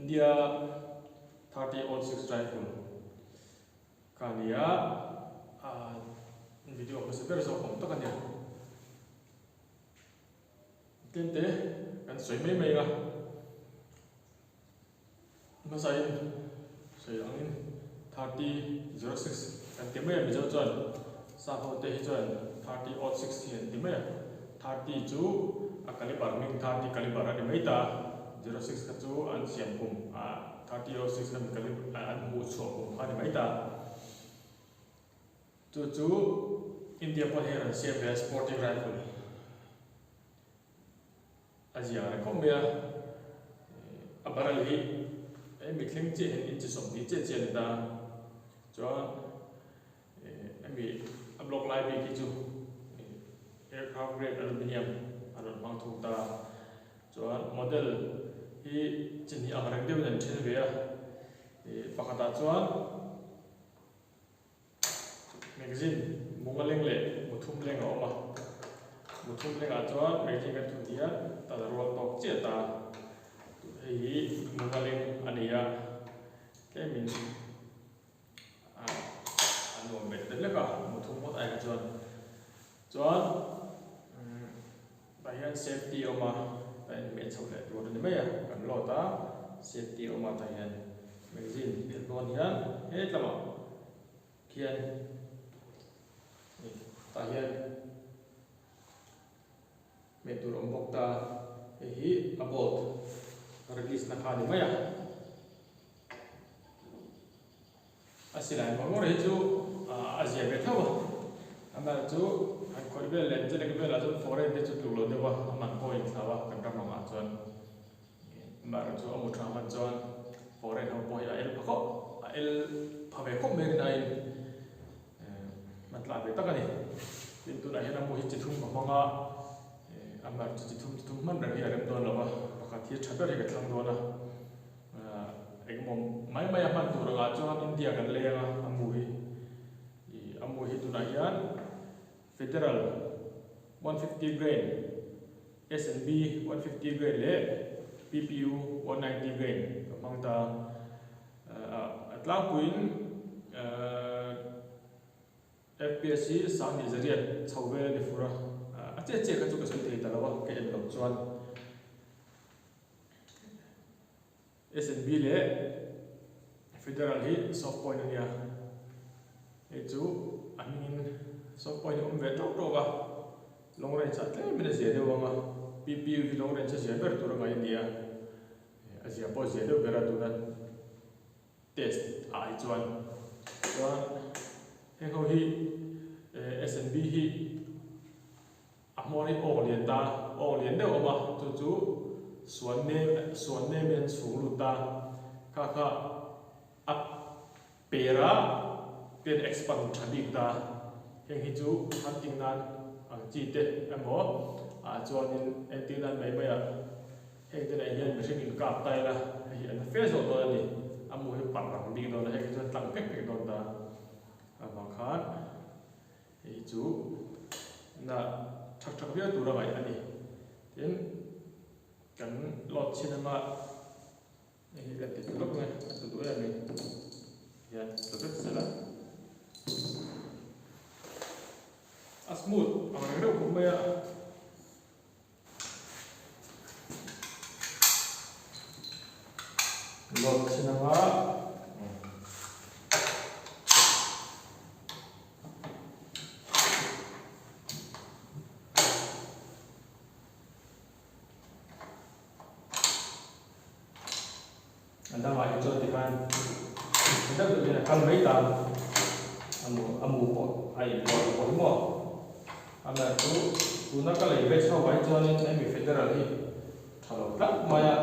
India 30-06 rifle kha a ni a, video hmasa ber zawk awm tak a nia. Tlem te kan sawi mai mai a, hmasain sawi angin 30-06 kan ti mai a Mizo chuan sap ho te hi chuan 30-06 hi an ti mai a, 30 chu a caliber hming 30 caliber a ni mai ta, 06 kha chu an siam kum ah 30-06 kha an hmuh chhuah kum kha a ni mai ta. Chu chu India pawh hian an siam ve a sporting rifle a zia reng khawp mai a, a barrel hi hemi thleng chiah hian inchi 20 chiah chiah a ni ta a, chuan hemi a block lai bik hi chu aircraft grade aluminium a rawn hmang thung ta a, chuan model hi chi hnih ang reng deuhin an then ve a, pakhatah chuan. Magazine munga leng leh muthum leng a awm a, muthum lengah chuan magazine kan thun hian tan a rual tawk chiah ta. Hei hi munga leng a ni a, tlemin a nuam ve ta hlek a muthum ngawt ai kha chuan. Chuan tah hian safety a awm a, tah hian hmeh chhoh leh tur a ni mai a, kan load a, safety a awm a tah hian magazine phelh dawn hian hetlamah khian tah hian hmeh tur a awm bawk ta, hei hi a bolt release na kha a ni mai a. A silai ngawr ngawr hi chu a zia ve tho a, amah chu han khawih vel leh chelek velah chuan foreign te chu tluk lo deuh a, a man pawh a inthlau a kan ram angah chuan amaherawh chu a mu tha hman chuan foreign ho pawh hi a el pha khawp a el pha ve khawp mai rin aiin hman tlak ve tak a ni. Tin tunah hian a mu hi chi thum ka hmang a, amaherawh chu chi thum chi thum hman reng hi a rem dawn lo a, pakhat hi a tha ber hi ka thlang dawn a. Engemaw mai mai a hman tur angah chuan India kan leng a, a mu hi ih a mu hi tunah hian Federal 150 grain, S&B 150 grain leh PPU 190 grain ka hmang ta a, a tlangpuiin FPS hi 2000 zariat chho vel a ni fur a, a chiah chiah kha chu ka sawi thei ta lo a, ka en loh chuan. SNB leh Federal hi soft point a nia, hei chu a hmingin soft point a awm ve tawk tawk a, long range ah tlemin a zia deuh ang a, PPU hi long range a zia ber tur a ngaih a nia, a zia pawh a zia deuh ber a tuna test ah hi chuan. Chuan heng ho hi SNB hi. A hmawr hi awk lian ta, awk lian deuh awm a, chu chu suan nem suan nemin an chhung lut ta, kha kha a per a pen expand tha bik ta, heng hi chu hunting nan ang chi te emaw ah chuanin entir nan mai mai ah heng te nei hian mihring in kap ta ila hei hi an fe zawh dawn a ni, a mu hi parh rang bik dawn a, heng hi chuan tlang phek phek dawn ta avang khan. Hei chu na thak thak viau tur a ngaih a ni. Tin, kan load chhin anga hei hi kan ti tlu lawk nge, a tlu duh em mai hian tlu vek sela. A smooth ang reng reuh khawp mai a. Load chhin anga A dangah hi chuan tikhan tha deuh deuh hian a kal mai ta a mu a mu pawh a inpawh tawh pawh hi maw amaherawh chu tuna ka lei ve chho ah hi chuanin hemi federal hi tha lo tlat mai a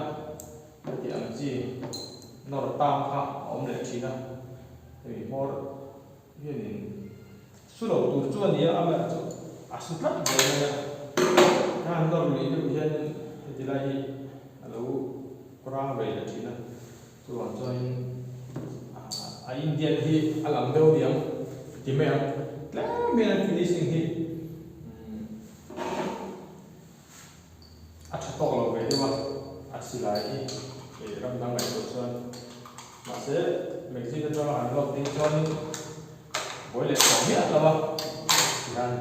heti ang chi nawr tang kha a awm leh thin a hemi hmawr hianin su lo tur chu a ni a amaherawh chu a su tlat ve mai a khan nawr lui deuh hianin heti lai hi a lo rang ve leh thin a, chuvang chuanin a Indian hi a lang deuh aniang ti mai ang, tlem hian an finishing hi a tha tawk lo ve deuh a, a silai hi. Ih ram dang ngaihtuah chuan mahse magazine atanga han load ding chuanin buai leh tawh miah lo a tihian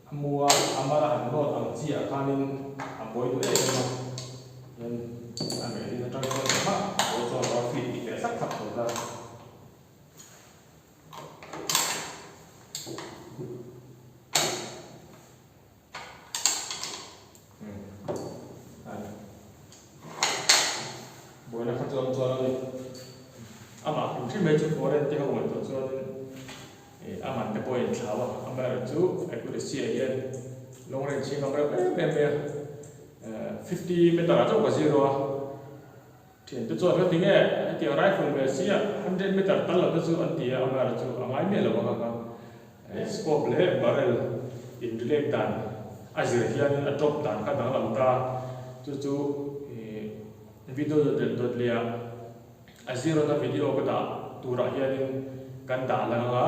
a mua a mala han load ang chi ah khanin a buai duh em em a hian a magazine atang chuan engmah a buai chuan lo a feed tih leh hlak hlak tawh ta. Buaina kha chuan chuan a ni. Amah hrim hrim mai chu foreign te ho ngaihtuah chuanin ih a man te pawh a inthlau a, amaherawhchu accuracy ah hian long range hi hmang reuh em em mai a, 50 meter ah chauh ka zero a. Thiante chuan ka ti nge hetiang rifle ve sia 100 meter tal lo te chu an ti a, amaherawhchu a ngai miah lo ang a. Scope leh barrel in relate dan a zir hianin a drop dan kha danglam ta. Chu chu video dawt dawt leh ah a zero na video ka dah turah hianin kan dah lang anga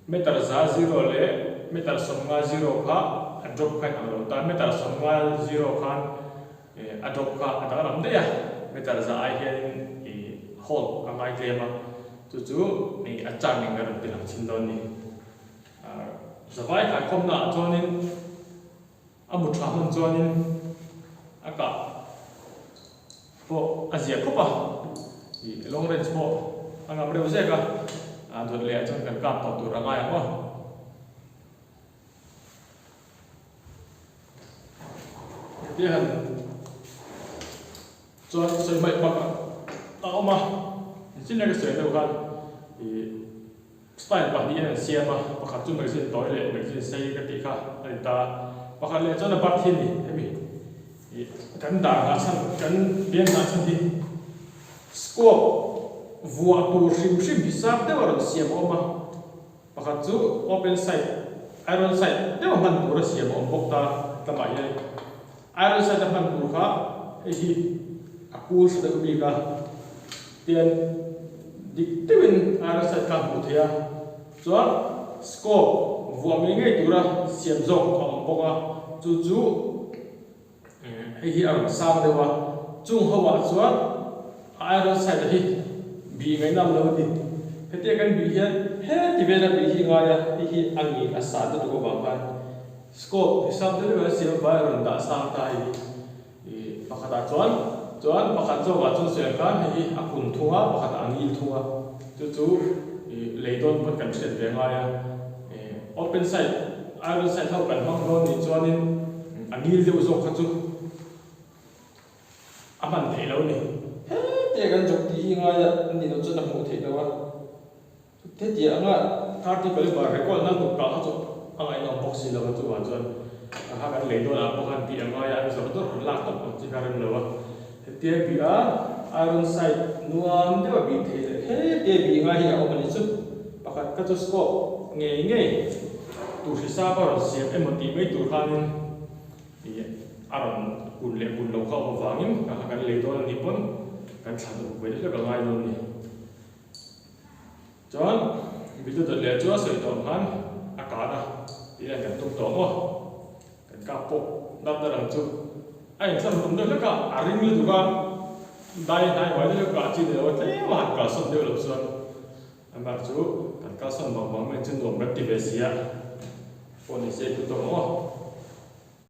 meter 100 leh meter 50 zero kha a drop kha inang lo ta. Meter 50 zero khan a drop kha a danglam daih a, meter 100 ai hianin hold a ngai tlem a. Chu chu ih a chang in ka rawn ti lang chhin dawn ni. Zavai khaikhawmna ah chuanin a mu tha hman chuanin a kah pawh a zia khawp a, ih long range pawh a ngam reuh zek a, dawt leh ah chuan kan kap tawh tur a ngai ang aw. Hetia han chuan sawi hmaih bak a awm a, engtin nge ka sawi deuh khan ih style pahnihin an siam a, pakhat chu magazine tawi leh magazine sei ka tih kha a ni ta a, pakhat leh chuan a bat hi a ni hemi ih kan dar nghah chhan kan biang nghah chhan hi scope vuah tur hrim hrim hi sap deuh a rawn siam a awm a. Pakhat chu open sight, iron sight deuh a hman tur a siam a awm bawk ta tlangah hian iron sight a hman tur kha hei hi a kul hra deuh bik a, tian dik deuhin iron sight kha a hmuh theih a, chuan scope vuah ngei ngei tura siam zawk a awm bawk a, chu chu Hei hi a rawn sang deuh a, chung ho ah chuan a iron sight a hi bih ngaih nam lo a ni. Hetia kan bih hian heti vela bih hi ngai a, hei hi a ngil a san lutuk avang khan scope hisap deuh deuh an siam avang a rawn dah sang ta hei hi ih pakhat ah chuan chuan pakhat zawk ah chuan sawi ang khan hei hi a kun thung a, pakhat ah a ngil thung a, chu chu ih lei dawn pawn kan hriat ve ngai a. Open sight, iron sight ho kan hmang dawn nih chuanin a ngil deuh zawk kha chu a hman theih lo a ni. Hetia kan zawk tih hi ngai a ni loh chuan a hmuh theih loh a. Hetiang anga 30 caliber record nan kut kah kha chu a ngaihnawm bawk si lo a, chuvang chuan a kha kan lei dawnah pawh khan tih a ngai a, an zawrh dawrh han lak tawp ang chi kha rem lo a. Hetia bih a iron sight nuam deuh a bih theih leh hetia bih ngai hi a awm a ni chu. Pakhat kha chu scope ngei ngei tur hrisap a rawn siam emaw tih mai tur khanin ih a rawn kun leh kun lo kha awm avangin ka kha kan lei dawn a nih pawn kan thlan uk ve hlek a ngai dawn a ni. Chuan video dawt leh chu a sawi tawh ang khan a kan a tih hian kan tum tawh maw. Kan kap pawh dap dar ang chu a inthlan tum deuh hlek a, a ring lutuk a, dai hnai huai deuh hlek a chi ni lo a tlem a han kalsawn deuh loh chuan a mar chu kan kalsawn vang vang mai chu nuam kan ti ve si a, phone ni se i pu tawh ang aw.